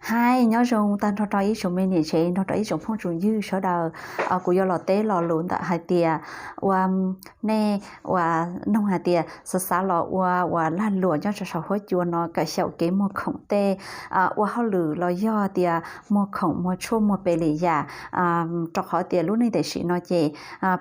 Hais nyob zoo tag nrho rau ib tsoom me niam tsev nrog rau ib tsoom phooj tsoom ywg sawv daws. Kuv yuav los teb lo lus ntawm hais tias ua nej ua noog hais tias xav xav los ua ua lag luam nyob rau saum huab cua no kom xyaum kev muag khoom tej ua hauj lwm los yog tias muag khoom muag tshuaj muag pes li yam, rau qhov tias lub neej tam sim no ces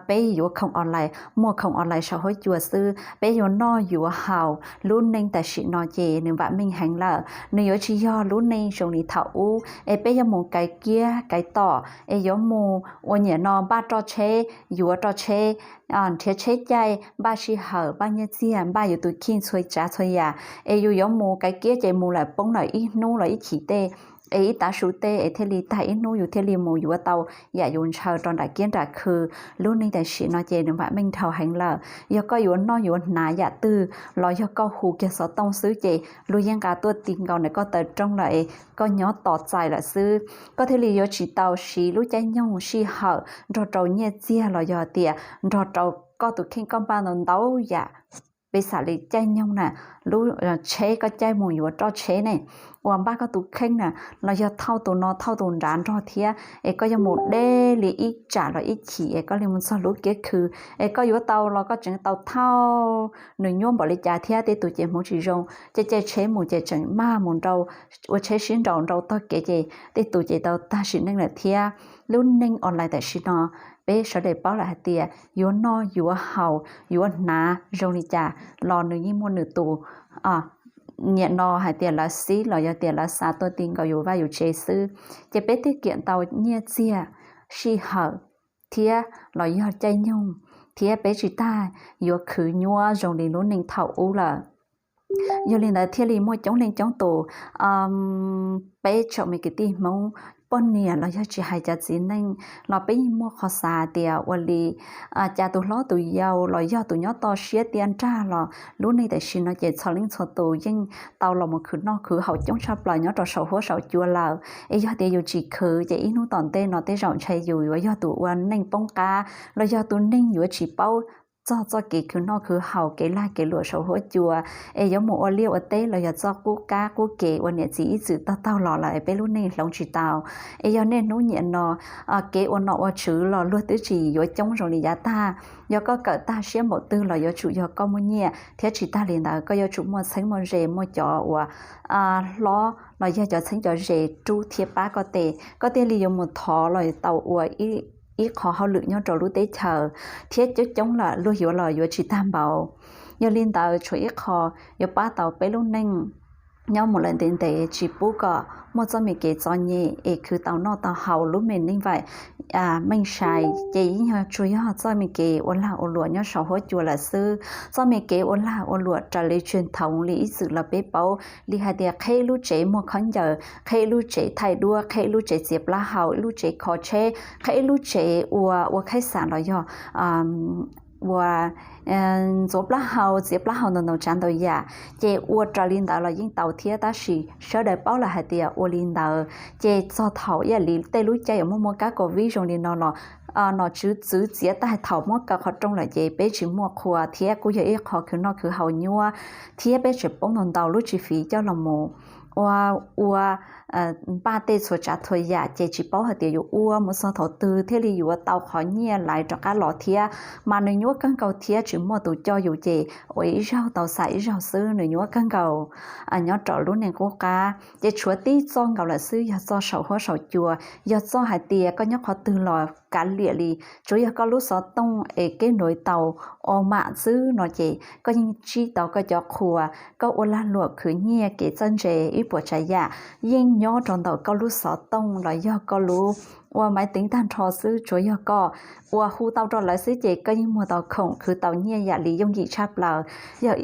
peb yuav khoom online, muag khoom online saum huab cua xwb, peb yuav noj yuav haus. Lub neej tam sim no ces nws vam meej heev lawm, nws yuav tsis yog lub neej zoo li thaum ub es peb yuav mus kaiv kiab kaiv tom es yuav mus ua niam no npaj roj tsheb, yuav roj tsheb, nrhiav tsheb caij, npaj sij hawm, npaj nyiaj txiag, npaj yus tus kheej txhua tsav txhua yam. Es yus yuav mus kaiv kiab ces mus lawm poob lawm ib hnub los ib chim tej, es ib tav su tej es thiaj li tag ib hnub yus thiaj li mus yuav tau yam yus ntshaw rau nram kiab nram khw. Lub neej tam sim no ces nws vam meej dhau heev lawm. Yog koj yuav noj yuav hnav yam twg los yog koj hu kiag xov tooj xwb ces luag yeej nqa tuaj ti nkaus ntawm koj taw rooj lawm es koj nyob tos txais lawm xwb. Koj thiaj li yuav tsis tau siv lub caij nyoog sij hawm nrog rau nyiaj txiag los yog tias nrog rau koj tus kheej koj npaj ntau ntau yam. Peb xam li caij nyoog na, lub tsheb koj caij mus yuav roj tsheb ne, uas npaj koj tus kheej na, los yog thauj tus no thauj tus nrad nrog thiab es koj yuav mus deb li ib tsam los ib chim es koj li mus txog lub kiab khw es koj yuav tau los koj tseem tau thauj. Nws nyuaj npaum li cas thiab tej tus ces hmoov tsis zoo ces caij tsheb mus ces tseem maj mus nrau, ua tsheb sib nraus nrau tog kev ces tej tus ces tau tag sim neej lawm thiab. Lub neej online tam sim no peb sawv daws paub lawm hais tias yuav noj yuav haus yuav hnav zoo li cas los nws yeej muaj nws tus niam no hais tias lawv xib los yog tias lawv xa tuaj ti nkaus yus vaj yus tsev xwb. Ces peb twb kiam tau nyiaj txiag, sij hawm thiab los yog caij nyoog, thiab peb tsis tas yuav khwv nyuaj zoo li lub neej thaum ub lawm. Yog li ntawd thiaj li muaj coob leej coob tus peb tsoom me kwv tij Hmoob poj niam los yog tsis hais cov txiv neej los peb yeej muaj qhov xav tias ua li cas tus hlob tus yau los yog tus nyob toj siab tiaj nrag los lub neej tam sim no ces txhua leej txhua tus yeej tau los mus khwv noj khwv haus coob tshaj plaws nyob rau saum huab saum cua lawm. Es yog tias yus tsis khwv ces ib hnub tom ntej no tej zaum ntshai yus yuav yog tus ua neej poob qab los yog tus neeg yuav tsis paub txog txoj kev khwv noj khwv haus kev lag kev luam saum huab cua, es yuav mus ua liaj ua teb los yog txoj qub kab qub kev uas niam txiv ib txwm tau taug los lawm es peb lub neej hloov tsis tau. Es yog niaj hnub niam no kev ua nom ua tswv los luag twb tsis yuav coob zoo li yav tag. Yog koj kawm tag siab npaum twg los yuav tsum yog koj muaj nyiaj thiab tsis tas li ntawd koj yuav tsum muaj txheeb muaj ze, muaj cov uas hlob los yog cov txheeb cov ze rub thiab pab koj tes koj thiaj li yuav mus thov los tau ua ib qho hauj lwm nyob rau lub teb chaws, thiab coob coob lawm luag yuav los yuav tsis tag npaum. Yog li ntawd tshuav ib qho yuav pab tau peb lub neej nyob mus lawm ntev ntev tsis pub kom muaj txoj me kev txom nyem es khwv tau noj tau haus lub me neej vaim meej sai, ces yeej yog tsuas yog txoj me kev ua lag ua luam nyob saum huab cua lawm xwb. Txoj me kev ua lag ua luam raws li tseeg thaum li ib txwm los peb paub li hais tias qheb ib lub tsev muag khaub ncaws, qheb ib lub tsev thaij duab, qheb ib lub tsev txiav plaub hau, ib lub tsev kho tsheb, qheb ib lub tsev ua ua khaib xam los yog ua ntxuav plaub hau txiav plaub hau ntau ntau tsav ntau yam, ces ua raws li ntawd los yeej tau thiab. Tab sis sawv daws paub lawm hais tias ua li ntawd ces txog thaum ib yam li tej lub caij uas muaj muaj kab covid zoo li no los nom tswv txwv txiav tag thaum muab kaw qhov rooj lawm ces peb tsis muaj qhua thiab kuj yog ib qho khwv noj khwv haus nyuaj, thiab peb tseem poob ntau ntau lub tsis fiv coj los mus ua ua npaj tej txhua tsav txhua yam ces tsis paub hais tias yuav ua mus txog thaum twg thiaj li yuav tau qhov nyiaj laiv rov qab los thiab. Mas nws nyuaj kawg nkaus thiab tsis muaj tus coj yus ces ua ib zaug tau xam ib zaug xwb, nws nyuaj kawg nkaus nyob rau lub neej qub qab. Ces tshuav tib txoj nkaus lawm xwb yog txoj saum huab saum cua, yog txoj hais tias koj nyob qhov twg los kav liam li, tsuav yog koj lub xov tooj es keb nrov tau o mam xwb no ces koj yeej ntsib tau koj cov qhua, koj ua lag luam khwv nyiaj kev txawj ntse ib puas tsav yam yeej nyob rau ntawm koj lub xov tooj los yog koj lub ua maiv teev tag nrho xwb. Tsuav yog koj ua hu tau rau lawv xwb ces koj yeej muag tau khoom khwv tau nyiaj yam li yooj yim tshaj plaws. Yog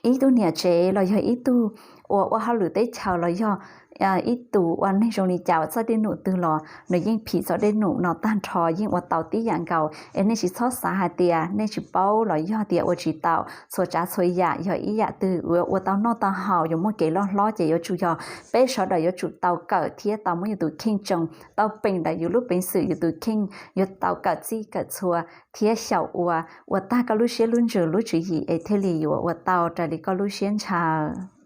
ib tug niam tsev los yog ib tug uas ua hauj lwm teb chaws los yog ib tus ua neeg zoo li cas txoj dej num twg los nws yeej phim txoj dej num no tag nrho, yeej ua tau tib yam nkaus. Es nej tsis txhob xav hais tias nej tsis paub los yog tias ua tsis tau, txhua tsav txhua yam yog ib yam twg yuav ua tau noj tau haus yuav muaj kev loj hlob ces yuav tsum yog peb sawv daws yuav tsum tau kawm thiab tau muab yus tus kheej tsoo, tau peem ntawm yus lub peev xwm yus tus kheej yuav tau kawm txij kawm txhua thiab xyaum ua, ua tag koj lub siab lub ntsws lub tswv yim es thiaj li yuav ua tau raws li koj lub siab ntshaw.